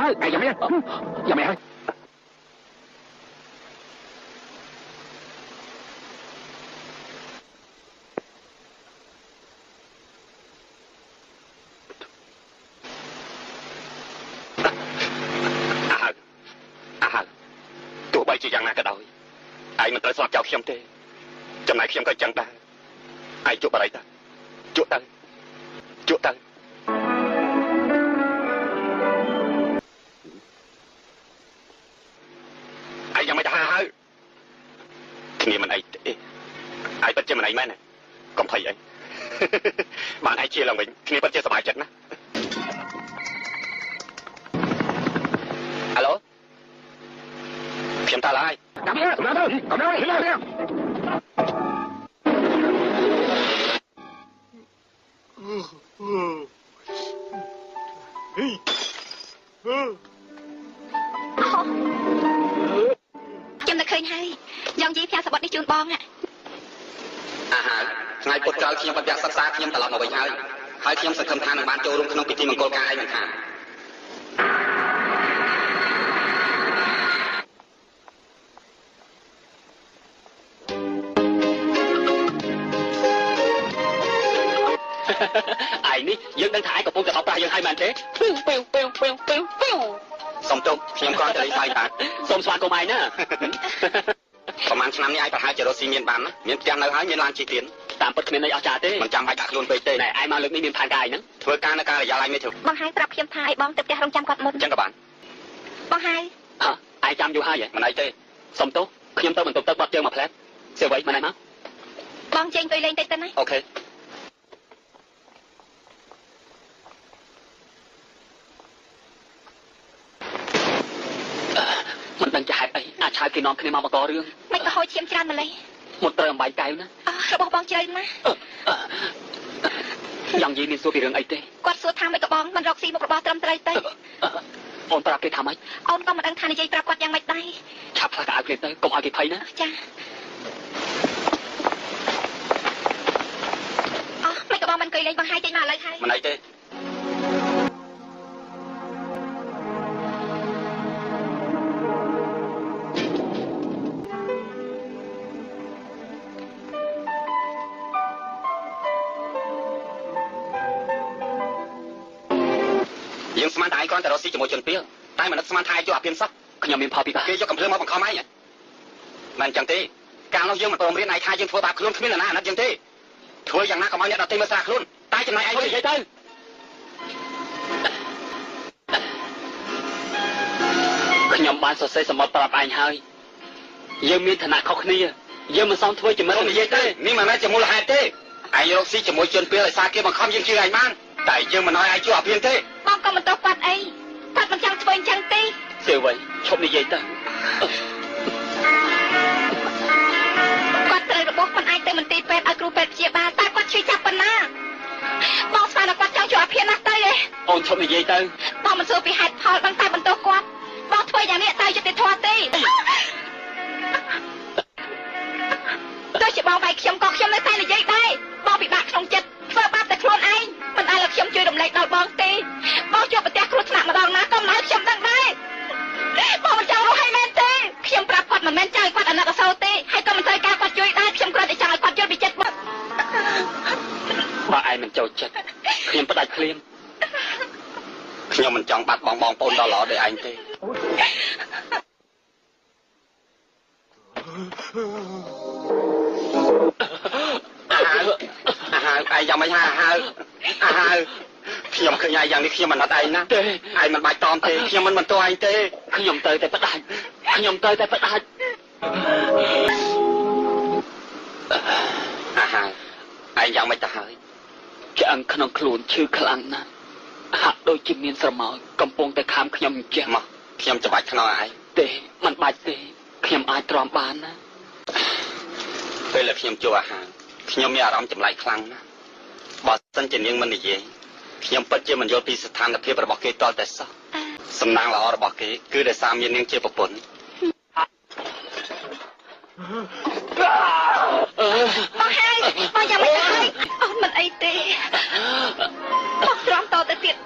ហើយឯងយ៉ាងម៉េចយ៉ាងម៉េចហើយទោះបីជាយ៉ាងណាក៏ដោយឯងមិនត្រូវស្លាប់ចោលខ្ញុំទេចំណែកខ្ញុំក៏ចឹងដែរឯងជក់បារីទៅជក់ទៅជក់ទៅឯងយ៉ាងម៉េចទៅហើយគ្នាមិនអីទេឯងពិតជាមិនអីមែនកុំភ័យអីបានឯងជាឡើងវិញគ្នាពិតជាសប្បាយចិត្តណាអាឡូខ្ញុំតើឡើយកំទៅកំទៅខ្ញុំនឹកឃើញហើយយ៉ងយីផ្ញើសបុតនេះជូនបងអាហាថ្ងៃពុតក្រោយខ្ញុំបាត់វគ្គសិក្សាខ្ញុំត្រឡប់មកវិញហើយហើយខ្ញុំសង្ឃឹមថានឹងបានចូលរួមក្នុងពិធីមង្គលការឯងមិនខានឯងនេះយើងដឹងថាឯងកំពុងតែបោកប្រាស់យើងហើយមែនទេពីវពីវពីវពីវពីវពីវសុំទោសខ្ញុំគ្រាន់តែលេងសើចបាទសូមស្វាគមន៍ឯងណាប្រហែលឆ្នាំនេះឯងប្រហែលជារកស៊ីមានបានណាមានផ្ទះនៅហើយមានឡានជិះទៀតតាមពិតគ្មានន័យអស្ចារ្យទេមិនចាំបាច់ដាក់ខ្លួនពេកទេណែឯងមកលើកនេះមានផែនការអីហ្នឹងធ្វើការនៅការិយាល័យមេធាវីបងហើយប្រាប់ខ្ញុំថាឲ្យបងទៅផ្ទះរងចាំគាត់មុនអញ្ចឹងក៏បានបងហើយហ៎ឯងចាំយូរហើយមិនអីទេសុំទោសខ្ញុំទៅបន្ទប់ទឹកបាត់ជើងមួយផ្លែសៀវវៃមិនឯងមកបងចេញទៅលេងតិចទៅណាអូខេមិនដឹងជាហេតុអីអាចឆាយគេនាំគ្នាមកបង្ករឿងមិនក៏ហូរឈាមច្រើនម្លេះមុតត្រូវអំបែងកែវណារបស់បងជ្រៅណាស់យ៉ាងយីមានសួរពីរឿងអីទេគាត់សួរថាមិនក៏បងមិនរកស៊ីមុខរបស់ត្រឹមត្រូវទេអូនប្រាប់គេថាម៉េចអូនក៏មិនដឹងថានិយាយប្រាប់គាត់យ៉ាងម៉េចដែរឆាប់ផ្លាស់កៅគ្នាទៅកុំឲ្យគេភ័យណាចាអស់មិនក៏បងមិនអង្គុយលេងបង្ហាញចេញមកឥឡូវហើយមិនអីទេយើងស្មានតែឯងគ្រាន់តែរកស៊ីជាមួយជនពីលតែមិននឹកស្មានថាឯងយកអាភៀនសោះខ្ញុំមានផលពិបាកគេយកកំភ្លើងមកបង្ខំឯងមិនអញ្ចឹងទេកាលនោះយើងមិនព្រមរៀនឯងថាយើងធ្វើបាបខ្លួនគ្មាននរណាអាណិតយើងទេធ្វើយ៉ាងណាកុំឲ្យអ្នកដទៃមើលស្រាលខ្លួនតែចំណែកឯងនិយាយទៅខ្ញុំបានសរសេរសម្បត្តិប្រាប់ឯងហើយយើងមានឋានៈខុសគ្នាយើងមិនសមធ្វើជាមិត្តនិយាយទៅនេះមិនមែនជាមូលហេតុទេឯងរកស៊ីជាមួយជនពីលឲ្យសារគេបង្ខំយើងជឿឯងបានតែយើងមិនឲ្យឯងជួអាភៀនទេបងក៏មិនទោសគាត់អីគាត់មិនចង់ធ្វើអញ្ចឹងទេសៀវវៃឈប់និយាយទៅគាត់ត្រូវរបួសមិនអាចទៅមន្ទីរពេទ្យឲ្យគ្រូពេទ្យព្យាបាលតែគាត់ឈឺចាប់ប៉ុណ្ណាបងស្មានថាគាត់ចង់ជួអាភៀនណាស់ទៅឯងអូនឈប់និយាយទៅបងមិនសួរពីហេតុផលដឹងតែបន្ទោសគាត់បងធ្វើយ៉ាងនេះតើយុត្តិធម៌ទេទោះជាបងវាយខ្ញុំក៏ខ្ញុំនៅតែនិយាយដែរបងពិបាកក្នុងចិត្តធ្វើបាបតែខ្លួនឯងមិនដែលឲ្យខ្ញុំជួយរំលែកដល់បងទេបងជួបប្រទះគ្រោះថ្នាក់ម្ដងណាក៏មិនឲ្យខ្ញុំដឹងដែរបងមិនចង់រស់ឲ្យមែនទេខ្ញុំប្រាប់គាត់មិនមែនចង់ឲ្យគាត់អាណិតអាសូរទេហើយក៏មិនត្រូវការគាត់ជួយដែរខ្ញុំគ្រាន់តែចង់ឲ្យគាត់យល់ពីចិត្តបងបើឯងមិនចូលចិត្តខ្ញុំផ្ដាច់ភ្លាមខ្ញុំមិនចង់បាត់បង់បងប្អូនដល់ល្អដូចឯងទេអាហាឯងយ៉ាងម៉េចហាអាហាខ្ញុំឃើញឯងយ៉ាងនេះខ្ញុំមិនអត់ឯងណាទេឯងមិនបាច់តមទេខ្ញុំមិនបន្ទោសឯងទេខ្ញុំទៅតែផ្ដាច់ខ្ញុំទៅតែផ្ដាច់អាហាឯងយ៉ាងម៉េចទៅហើយឆ្អឹងក្នុងខ្លួនឈឺខ្លាំងណាស់ហាក់ដូចជាមានស្រមោចកំពុងតែខាំខ្ញុំអញ្ចឹងមកខ្ញុំច្បាច់ខ្នងឯងទេមិនបាច់ទេខ្ញុំអាចទ្រាំបានណាពេលដែលខ្ញុំជួអាហារខ្ញុំមានអារម្មណ៍ចម្លែកខ្លាំងណាស់បើសិនជានាងមិននិយាយខ្ញុំពិតជាមិនយល់ពីស្ថានភាពរបស់គេតតែសោះសំណាងល្អរបស់គេគឺដោយសារមាននាងជាប្រពន្ធ បងហើយបងយ៉ាងម៉េចហើយអូនមិនអីទេបងទ្រាំតទៅទៀត